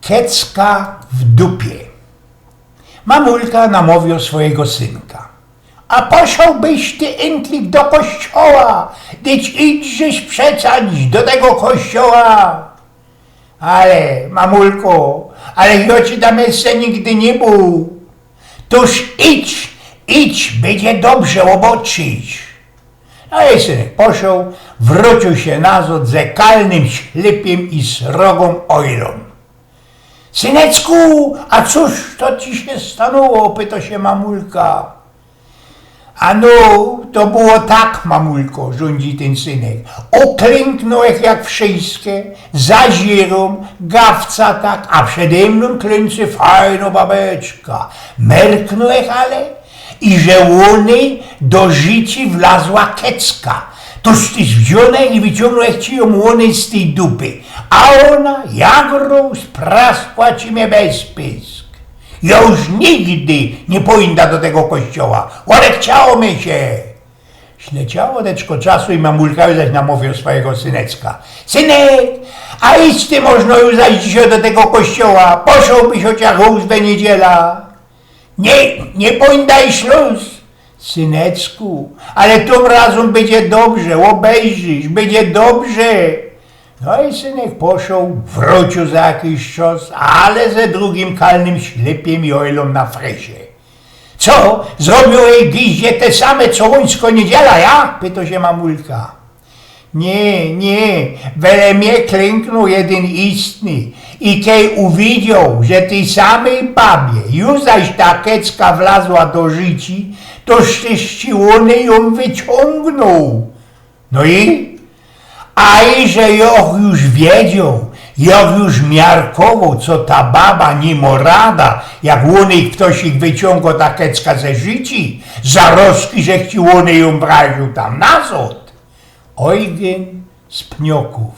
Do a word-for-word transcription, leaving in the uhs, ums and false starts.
Kecka w dupie. Mamulka namŏwiŏ swojego synka. A poszołbyś ty, Intlik, do kościoła, dyć idź żeś przecać do tego kościoła. Ale, mamulko, ale jŏ ci tam jeszcze nigdy niy bōł. Tōż idź, idź, bydzie dobrze ôboczyć. A i synek poszoł, wrōciōł sie nazŏd ze kalnym ślypiym i srogōm ôjlōm. Syneczku, a cōż to ci sie stanōło? Pytŏ sie mamulka. A no, to było tak, mamulko, rzōndzi tyn synek. Uklyknōłech jak wszyjske, zazierōm, gawca tak, a przede mnōm klynczy fajnŏ babeczka. Merknōłech ale, iże ônej do rzici wlazła kecka. Tōż tyż wziōnech i wyciōngnōłech ci jōm ônej z tyj dupy. A ôna, jak rōs, praskła ci mie bez pysk. Jŏ już nigdy niy pōjda do tego kościoła. Ôlechciało mi sie. Śleciało deczko czasu i mamulka już zaś namŏwiŏ swojego syneczka. Synek, a idź ty możno już zaś dzisiŏj do tego kościoła. Poszołbyś chociŏż rŏz we niydziela. Niy, niy pōjda i szlus. Syneczku, ale tym razōm bydzie dobrze, ôbejrzisz, bydzie dobrze. No i synek poszoł, wrōciōł za jakiś czas, ale ze drugim kalnym ślypiym i ôjlōm na frysie. Co, zrobiōłech dziś te same co ôńskõ niydziela, ja? Pytŏ sie mamulka. Niy, niy, wele mie klyknōł jedyn istny i kej uwidzioł, że tyj samyj babie już zaś ta kecka wlazła do rzici, to żech ci ônej jōm wyciōngnōł. No i? A iże jŏch już wiedzioł, jŏch już miarkowoł, co ta baba niy mŏ rada, jak ônej ftoś wyciōngŏ ta kecka ze rzici, zarŏzki żech ci ônej jōm wrōciōł tam nazŏd. Ojgyn z Pniokōw.